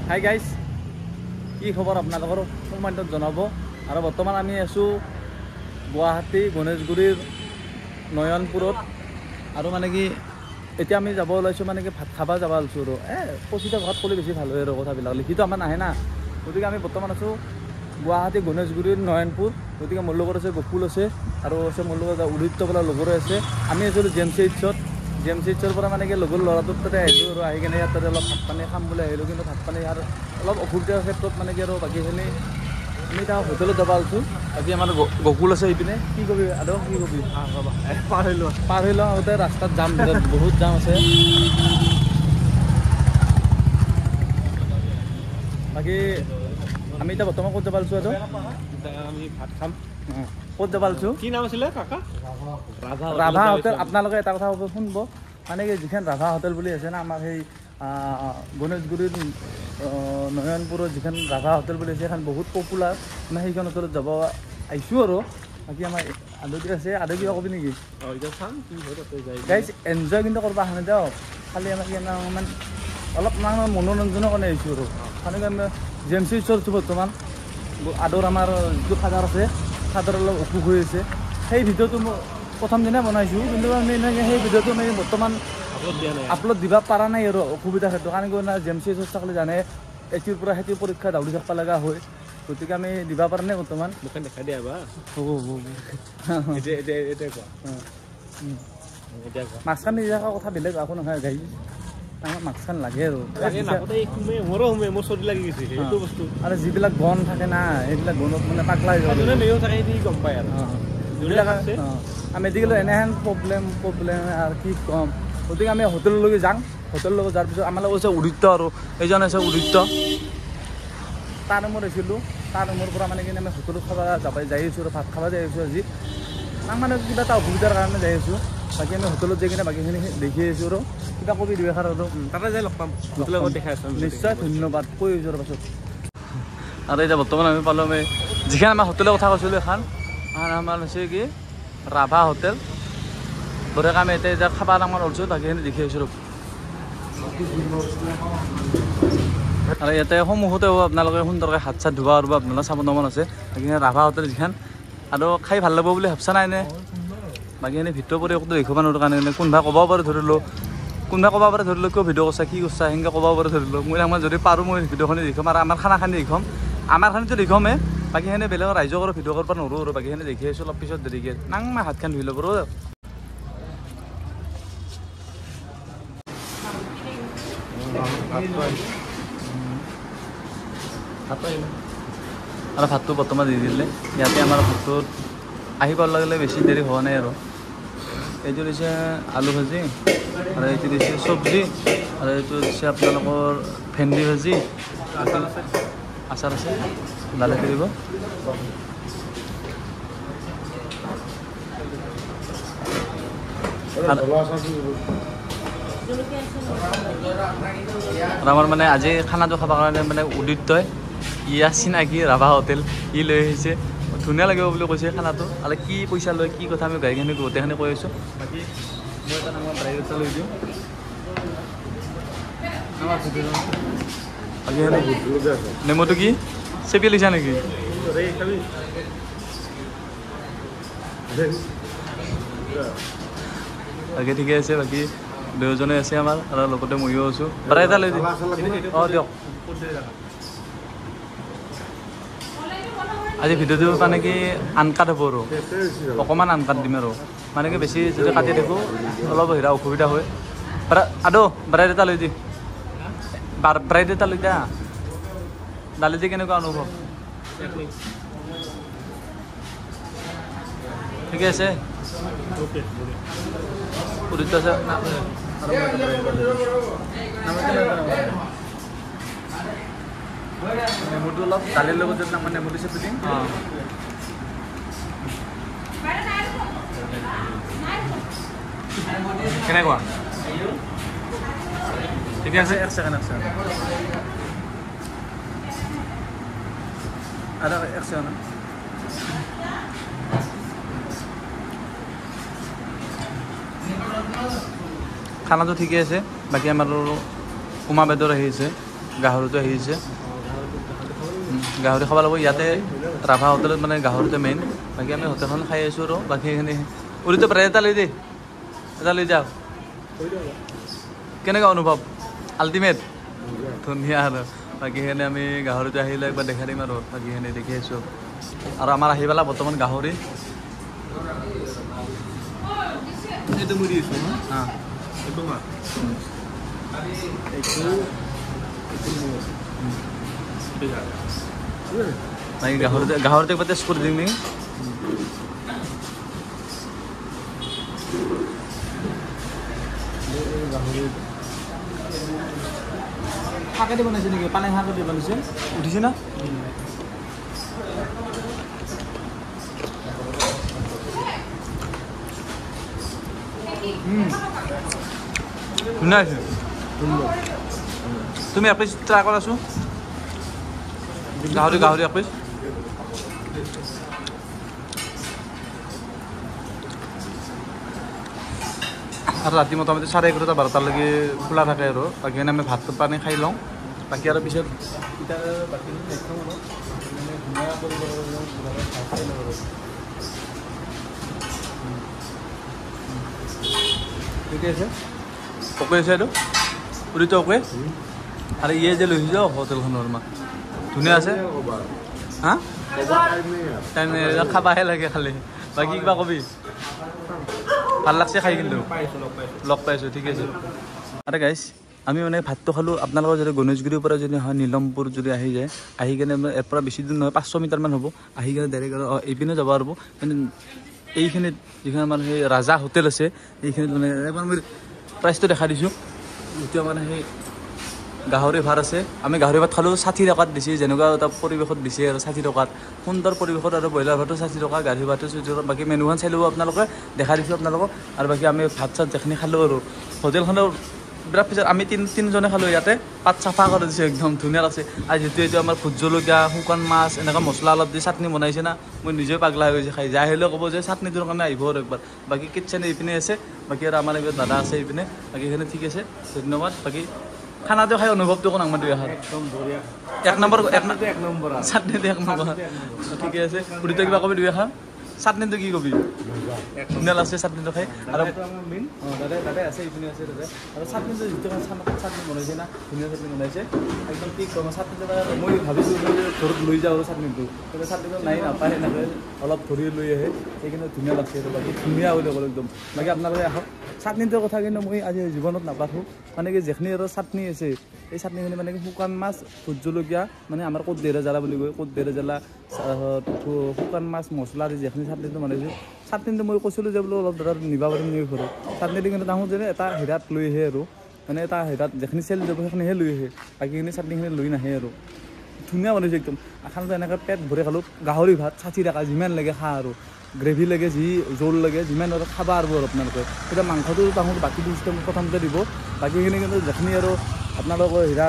Hi guys, কি খবৰ আপোনালোকৰ কমেণ্টত জনাব। আৰু বৰ্তমান আমি আছোঁ গুৱাহাটী গণেশগুৰিৰ নয়নপুৰত। আৰু মানে কি এতিয়া আমি যাব ওলাইছোঁ, মানে কি ভাত খাব যাব ওলাইছোঁ। আৰু পঁচিছটা ভাষাত ক'লে বেছি ভাল হয় আৰু কথাবিলাক লিখিত আমাৰ নাহে না। গতিকে আমি বৰ্তমান আছোঁ গুৱাহাটী গণেশগুৰিৰ নয়নপুৰ। গতিকে মোৰ লগত আছে গকুল আছে, আৰু আছে মোৰ লগত উদিত্য বোলা লগৰো আছে। আমি আছিলোঁ জি এম চি এইচত। জি এম চি এইচৰ পৰা মানে কি লগৰ ল'ৰাটোৰ তাতে আহিলোঁ আৰু আহি কিনে ইয়াত তাতে অলপ ভাত পানী খাম বুলি আহিলোঁ। কিন্তু ভাত পানী ইয়াৰ অলপ অসুবিধাৰ ক্ষেত্ৰত মানে কি আৰু বাকীখিনি আমি এতিয়া হোটেলত যাব ওলাইছোঁ। বাকী আমাৰ গকুল আছে এইপিনে। কি কবি আৰু কি কবি? পাৰ হৈ লোৱা, পাৰ হৈ লওঁ। আগতে ৰাস্তাত জাম, বহুত জাম আছে। বাকী আমি এতিয়া বৰ্তমান ক'ত যাব ওলাইছোঁ? আৰু আমি ভাত খাম। ক'ত যাব ওলাইছোঁ? কি নাম আছিলে কাকা? ৰাভা হোটেল। আপোনালোকে এটা কথা শুনিব, মানে কি যিখন ৰাভা হোটেল বুলি আছে না, আমাৰ সেই গণেশগুৰিৰ নয়নপুৰত যিখন ৰাভা হোটেল বুলি আছে, সেইখন বহুত পপুলাৰ। মানে সেইখন হোটেলত যাব আহিছোঁ। আৰু বাকী আমাৰ আদৰি আছে। আদৰি কিবা কবি নেকি? গাইজ এনজয় কিন্তু কৰিব অহা নাই দিয়ক, খালি আমাৰ কি মানে অলপ মানে মনোৰঞ্জনৰ কাৰণে আহিছোঁ। আৰু মানে কি আমি জি এম চি ওচৰত আছোঁ বৰ্তমান। আদৰ আমাৰ যিটো ফাদাৰ আছে, ফাদাৰ অলপ অসুখ হৈ আছে। সেই ভিডিঅ'টো মই প্ৰথম দিনা বনাইছোঁ, কিন্তু আমি এনেকৈ সেই ভিডিঅ'টো আমি বৰ্তমান আপলোড দিব পৰা নাই আৰু অসুবিধাৰ ক্ষেত্ৰত। কাৰণ কি জি এম চি এইচত থাকিলে জানে এটিৰ পৰা সেইটো পৰীক্ষা দাউৰি থাকিব লগা হয়। গতিকে আমি দিব পৰা নাই বৰ্তমান। দেখাই দিয়া বা হ'ব হ'ব। মাছখান নিজে কথা বেলেগ একো নহয় গাড়ী, আমাৰ মাস্কখন লাগে আৰু। আৰু যিবিলাক বন থাকে না, সেইবিলাক বনত মানে পাগলা হৈ যাব। গম পায় আৰু মেডিকেলত এনেহেন প্ৰব্লেম আৰু কি ক'ম। গতিকে আমি হোটেললৈকে যাওঁ। হোটেললৈকে যোৱাৰ পিছত আমাৰ লগত আছে উদিত্য, আৰু এইজন আছে উদিত্য। তাৰ ৰুমত আহিছিলোঁ। তাৰ ৰুমৰ পৰা মানে কিনে আমি হোটেলত খাব যাব যাই আছোঁ আৰু ভাত খাব যাই আছোঁ আজি। আমাক মানে কিবা এটা অসুবিধাৰ কাৰণে যাই আছোঁ। বাকী আমি হোটেলত যাই কিনে বাকীখিনি দেখি আহিছোঁ। আৰু কিবা কবি দুই এষাৰ আৰু তাতে যাই লগ পাম, হোটেলত দেখাই আছোঁ। নিশ্চয়, ধন্যবাদ। কৈ আহিছোঁ আৰু পাছত। আৰু এতিয়া বৰ্তমান আমি পালোঁ, আমি যিখন আমাৰ হোটেলৰ কথা কৈছিলোঁ, এখন আমাৰ হৈছে কি ৰাভা হোটেল। বঢ়িয়াকৈ আমি এতিয়া এতিয়া খাব নামান ওলাইছোঁ, বাকীখিনি দেখি আহিছোঁ। আৰু ইয়াতে সন্মুখতেও আপোনালোকে সুন্দৰকৈ হাত চাত ধুব পাৰিব, আপোনালোকে চাব নামান আছে। বাকীখিনি ৰাভা হোটেল যিখন, আৰু খাই ভাল লাগিব বুলি ভাবছা নাই নে? বাকীখিনি ভিতৰৰ পৰিৱেশটো দেখুৱাব নোৱাৰোঁ, কাৰণে কোনোবা ক'ব পাৰে ধৰিলোঁ, কোনোবা ক'ব পাৰে ধৰি লওক কিয় ভিডিঅ' কৰিছা, কি কৰিছা, সেনেকৈ ক'ব পাৰে ধৰি লওক। মই আমাৰ যদি পাৰোঁ মই ভিডিঅ'খিনি দেখুৱাম, আৰু আমাৰ খানাখিনি দেখুৱাম। আমাৰখিনিতো দেখুৱামেই, বাকীখিনি বেলেগৰ ৰাইজক আৰু ভিডিঅ' কৰিব নোৱাৰোঁ। আৰু বাকীখিনি দেখি আহিছোঁ অলপ পিছত দেৰিকৈ। নাং মই হাতখন ধুই ল'ব। আৰু ভাতটো বৰ্তমান দি দিলে ইয়াতে। আমাৰ ভাতটোত আহি পোৱাৰ লগে লগে বেছি দেৰি হোৱা নাই। আৰু এইটো দিছে আলু ভাজি, আৰু এইটো দিছে চব্জি, আৰু এইটো দিছে আপোনালোকৰ ভেন্দি ভাজি, আচাৰ আছে, দালিতে দিব। আৰু আমাৰ মানে আজি খানাটো খাবৰ কাৰণে মানে উদিত্যই ইয়া চিনাকি ৰাভা হোটেল ই লৈ আহিছে। ধুনীয়া লাগিব বুলি কৈছে খানাটো। আৰু কি পইচা লয় কি কথা আমি গাড়ীখিনি গোটেইখিনি কৈ আছোঁ। বাকী মই এটা নামৰ ব্ৰাইড এটা লৈ দিওঁ। বাকী নেমুটো কি চেপি লৈছা নেকি? বাকী ঠিকে আছে। বাকী দুয়োজনে আছে আমাৰ, আৰু লগতে ময়ো আছোঁ। ব্ৰাইড এটা লৈ দিওঁ। অঁ দিয়ক। আজি ভিডিঅ'টো মানে কি আনকাট হ'ব আৰু অকণমান আনকাট দিম আৰু মানে কি বেছি যদি কাটি থাকোঁ অলপ হেৰা অসুবিধা হয়। আদৌ ব্ৰাইড এটা লৈ দি, ব্ৰাইড এটা লৈ দিয়া। দালি দি কেনেকুৱা অনুভৱ? ঠিকে আছে। উদিত্য আছে। নেমুটো অলপ দালিৰ লগত যদি আমাৰ নেমুটো চেপি দিম। কেনেকুৱা? ঠিকে আছে। এক ছেকেণ্ড, এক ছেকেণ্ড, আৰু এক ছেকেণ্ড। খানাটো ঠিকে আছে। বাকী আমাৰ উমা বেদৰ আহিছে। গাহৰিটো আহিছে, গাহৰি খাব লাগিব ইয়াতে ৰাভা হোটেলত, মানে গাহৰিটো মেইন। বাকী আমি হোটেলখন খাই আছোঁ আৰু বাকী এইখিনি উৰিটো প্ৰায় এটা লৈ দেই, এটা লৈ যাওঁ। কেনেকুৱা অনুভৱ? আল্টিমেট ধুনীয়া আৰু। বাকীখিনি আমি গাহৰিটো আহিলে একবাৰ দেখাই দিম আৰু বাকীখিনি দেখি আছোঁ। আৰু আমাৰ আহি পেলাই বৰ্তমান গাহৰি এইটো মই দিছোঁ। এইটো মা বাকী গাহৰিটো গাহৰিটো একবাৰ টেষ্ট কৰি দিম নেকি? শাকেদি বনাইছে নেকি? পালেং শাকেদি বনাইছে। উঠিছে না? ধুনীয়া হৈছে। তুমি এক পিচ ট্ৰাই কৰাচোন গাহৰি, গাহৰি এক পিচ। আৰু ৰাতি মোটামুটি 11:30 12টালৈকে খোলা থাকে আৰু। বাকী আমি ভাত পানী খাই লওঁ, বাকী আৰু পিছত এতিয়া বাকীখিনি নাখাওঁ আৰু মানে ধুনীয়া কৰিব খাই লওঁ আৰু। ঠিকে আছে, অ'কে আছে এইটো পুৰিটো অ'কে। আৰু ইয়ে যে লৈ যাওঁ হোটেলখনৰ মা ধুনীয়া আছে। হা টাইম খাবাহে লাগে খালি। বাকী কিবা কবি? ভাল লাগছে খাই কিন্তু, লগ পাইছোঁ। ঠিক আছে। আৰে গাইছ আমি মানে ভাতটো খালোঁ। আপোনালোকৰ যদি গণেশগুৰিৰ পৰা যদি হয় নীলমপুৰ যদি আহি যায়, আহি কেনে ইয়াৰ পৰা বেছি দূৰ নহয়, 500 মিটাৰমান হ'ব। আহি কেনে ডাইৰেক্ট আৰু এইপিনে যাব পাৰিব। কিন্তু এইখিনিত যিখন আমাৰ সেই ৰাজা হোটেল আছে, এইখিনিত মানে একবাৰ মই প্ৰাইচটো দেখাই দিছোঁ। এতিয়া মানে সেই গাহৰি ভাত আছে, আমি গাহৰি ভাত খালোঁ 60 টকাত দিছে, যেনেকুৱা এটা পৰিৱেশত দিছে আৰু 60 টকাত সুন্দৰ পৰিৱেশত। আৰু ব্ৰইলাৰ ভাতো 60 টকা, গাহৰি ভাতো 60 টকা। বাকী মেনুখন চাই ল'ব আপোনালোকে, দেখাই দিছোঁ আপোনালোকক। আৰু বাকী আমি ভাত চাত যিখিনি খালোঁ আৰু হোটেলখনৰ বিৰাট পিছত আমি তিনিজনে খালোঁ ইয়াতে। পাত চাফা কৰি দিছে একদম ধুনীয়া লাগছে। আৰু যিটো এইটো আমাৰ ভোট জলকীয়া, শুকান মাছ এনেকুৱা মছলা অলপ দি চাটনি বনাইছে না, মই নিজে পাগলা হৈ গৈছে খাই। যাই হ'লেও ক'ব যে চাটনিটোৰ কাৰণে আহিব আৰু একবাৰ। বাকী কিটচেন এইপিনে আছে, বাকী আৰু আমাৰ এইবাৰ দাদা আছে এইপিনে। বাকী সেইখিনি ঠিক আছে, ধন্যবাদ। বাকী খানাটো খাই অনুভৱটো কোন আমাৰ দুই একদম বঢ়িয়া, এক নম্বৰ, এক নম্বৰ চাটনিটো এক নম্বৰ। ঠিকে আছে। পুৰিটো কিবা কবি দুই এষাৰ? চাটনিটো কি কবি? ধুনীয়া লাগছে চাটনিটো খাই। আৰু দাদা দাদা আছে এইপিনে আছে দাদা। আৰু চাটনিটো যিটো চাটনি বনাইছে না, ধুনীয়া চাটনি বনাইছে একদম। কি ক'ম চাটনিটো মানে মই ভাবিছোঁ মই ঘৰত লৈ যাওঁ আৰু চাটনিটো, কিন্তু চাটনিটো নাই, নাপায় সেনেকৈ অলপ ধৰি লৈ আহে। সেইকাৰণে ধুনীয়া লাগছে আৰু বাকী ধুনীয়া বুলি ক'লো একদম। বাকী আপোনালোকে আহক। চাটনিটোৰ কথা কিন্তু মই আজি জীৱনত নাপাহৰোঁ। মানে কি যিখিনি আৰু চাটনি আছে, এই চাটনিখিনি মানে কি শুকান মাছ, ভোট জলকীয়া, মানে আমাৰ কোটদেৰা জ্বালা বুলি কয়, কোটদেৰা জ্বালা, শুকান মাছ, মছলা দি যিখিনি চাটনিটো বনাইছোঁ। চাটনিটো মই কৈছিলোঁ যে বোলো অলপ দাদা নিব পাৰিম নেকি ঘৰত। চাটনিটো কিন্তু তাহোঁ যে এটা হেৰাত লৈ আহে আৰু, মানে এটা হেৰাত যিখিনি চেল যাব সেইখিনিহে লৈ আহে, বাকীখিনি চাটনিখিনি লৈ নাহে আৰু। ধুনীয়া বনাইছে একদম। খানাটো এনেকৈ পেট ভৰি খালোঁ। গাহৰি ভাত 60 টকা, যিমান লাগে খা আৰু, গ্ৰেভি লাগে, যি জোল লাগে, যিমান আৰু খাব পাৰিব আৰু আপোনালোকে। এতিয়া মাংসটো তাহোঁ বাকী চিষ্টেম প্ৰথমতে দিব, বাকীখিনি কিন্তু যিখিনি আৰু আপোনালোকৰ হেৰা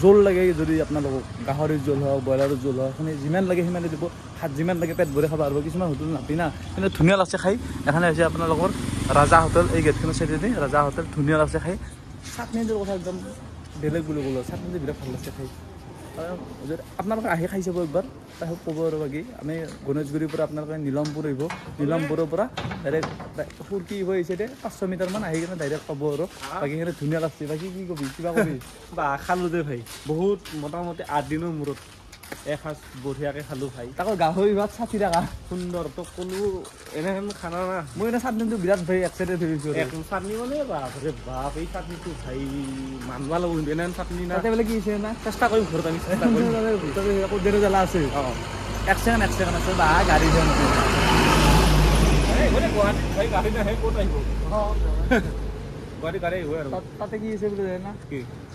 জোল লাগে, যদি আপোনালোকক গাহৰিৰ জোল হওক, ব্ৰইলাৰৰ জোল হওক, সেইখিনি যিমান লাগে সিমানে দিব। ভাত যিমান লাগে পেট ভৰি খাব পাৰিব। কিছুমান হোটেল নাপায় না, কিন্তু ধুনীয়া লাগছে খাই। এখানে হৈছে আপোনালোকৰ ৰাজা হোটেল, এই গেটখনৰ চাইডেদি ৰাজা হোটেল, ধুনীয়া লাগছে খাই। চাটনিটোৰ কথা একদম বেলেগ বুলি ক'লো, চাটনিটো বিৰাট ভাল লাগছে খাই। যদি আপোনালোকে আহি খাই চাব একবাৰ, তাৰপিছত ক'ব আৰু। বাকী আমি গণেশগুৰিৰ পৰা আপোনালোকে নীলমপুৰ আহিব, নীলমপুৰৰ পৰা ডাইৰেক্ট সুৰকি হৈ আহিছে দে 500 মিটাৰমান আহি কিনে ডাইৰেক্ট পাব আৰু। বাকীখিনি ধুনীয়া লাগছে। বাকী কি কবি, কিবা কবি? বা খালোঁ দে ভাই, বহুত মোটামুটি 8 দিনৰ মূৰত এসাঁজ বঢ়িয়াকৈ খালোঁ ভাই। তাকো গাহৰি ভাত 60 টকা, সুন্দৰ। তোক ক'লো এনেহেন খানা না, মই এনে চাটনিটো বিৰাট ভাই এক্সাইটেড হৈ গৈছোঁ। একদম চাটনি মানে বাপৰে বাপ, এই চাটনিটো ভাই মানবা লাগিব কিন্তু এনেহেন চাটনি না। তাতে বোলে কি হৈছে না, চেষ্টা কৰিম ঘৰত আমি চেষ্টা কৰিম। দেৰ জ্বালা আছে, এক ছেকেণ্ড এক ছেকেণ্ড আছে বা গাড়ী গুৱাহাটীত ভাই গাড়ী নাহে, ক'ত আহিব গুৱাহাটী গাড়ী আহিব আৰু। তাতে কি আছে বুলি জানে না,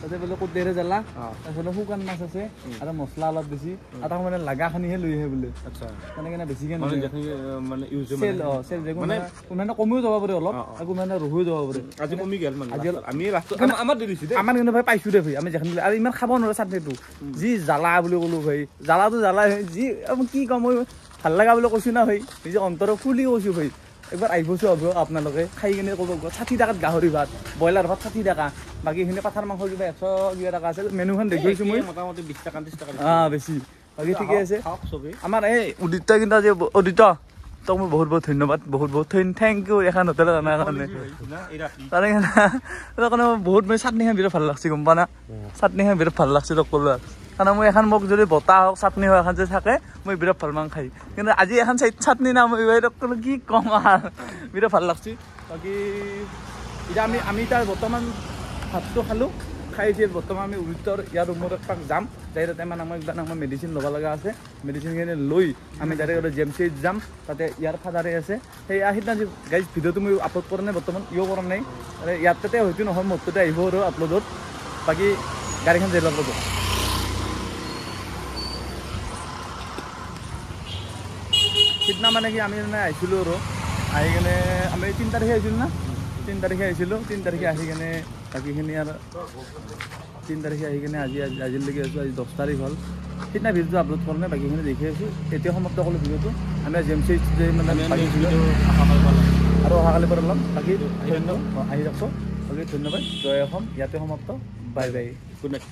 তাতে বোলে কোটদেৰে জ্বালা, তাৰপিছত শুকান মাছ আছে আৰু মছলা অলপ বেছি, আৰু তাক মানে লাগাখিনিহে লৈ আহে বোলে। আচ্ছা, তেনেকে বেছিকে মানে কোনোবা কমিও যাব পাৰে অলপ, আৰু কোনোবা ৰহিও যাব পাৰে। আজি কমি গ'ল মানে, আজি আমি আমাৰ দেৰি হৈছে আমাৰ কিন্তু ভাই পাইছোঁ দে ভাই। আমি যিখিনি আৰু ইমান খাব নোৱাৰো চাটনিটো, যি জ্বালা বুলি ক'লো ভাই, জ্বালাটো জ্বালা যি কি ক'ম মই, ভাল লগা বুলি কৈছোঁ না ভাই, নিজে অন্তৰ খুলি কৈছোঁ ভাই। একবাৰ আহিবচোন হ'ব আপোনালোকে খাই কিনে ক'ব 60 টকাত গাহৰি ভাত, ব্ৰইলাৰ ভাত 60 টকা, বাকীখিনি পাঠাৰ মাংস কিবা 100 কিবা টকা আছিল। মেনুখন দেখুৱাইছোঁ মই, মোটামুটি 20 টকা 30 টকা বেছি। বাকী ঠিকে আছে। আমাৰ এই উদিত্য কিন্তু আজি, উদিত্য তোক মই বহুত বহুত ধন্যবাদ, বহুত বহুত thank U এখন হোটেলত অনাৰ কাৰণে। তাৰে কাৰণে বহুত মই চাটনিখন বিৰাট ভাল লাগছে, গম পা না? চাটনিখন বিৰাট ভাল লাগছে তোক ক'লো। কাৰণ মই এখন মোক যদি বতাহ হওক চাটনি হওক এখন যদি থাকে মই বিৰাট ভাল পাওঁ খাই। কিন্তু আজি এখন চাটনি না, মই তোক ক'লো কি ক'ম আৰু, বিৰাট ভাল লাগছে। বাকী এতিয়া আমি তাৰ বৰ্তমান ভাতটো খালোঁ, খাই উঠি বৰ্তমান আমি উদিত্যৰ ইয়াৰ ৰুমৰ এক পাক যাম, যাই তাতে মানে আমাৰ কিবা আমাৰ মেডিচিন ল'ব লগা আছে, মেডিচিনখিনি লৈ আমি direct G M C H যাম। তাতে ইয়াৰ ফাদাৰে আছে। সেই সিদিনা যি গাইজ ভিডিঅ'টো মই আপলোড কৰা নাই বৰ্তমান, ইও কৰা নাই, ইয়াত তাতে হয়তো নহয়, মোৰ তাতে আহিব আৰু আপলোডত। বাকী গাড়ীখন যাই ল'ব। সিদিনা মানে কি আমি মানে আহিছিলোঁ আৰু আহি কেনে আমি 3 তাৰিখে আহিছিলোঁ না, 3 তাৰিখে আহিছিলোঁ। 3 তাৰিখে আহি কেনে বাকীখিনি আৰু 3 তাৰিখে আহি কেনে আজি আজিলৈকে আছোঁ, আজি 10 তাৰিখ হ'ল। সিদিনা ভিডিঅ'টো আপলোড কৰা নাই, বাকীখিনি দেখি আছোঁ। এতিয়া সমাপ্ত কৰিলোঁ ভিডিঅ'টো। আমি জি এম চি এইচ মানে আৰু অহাকালিৰ পৰা ল'ম। বাকী ধন্যবাদ, আহি থাকছোঁ। বাকী ধন্যবাদ, জয় অসম। ইয়াতে সমাপ্ত, বাই বাই, গুড নাইট।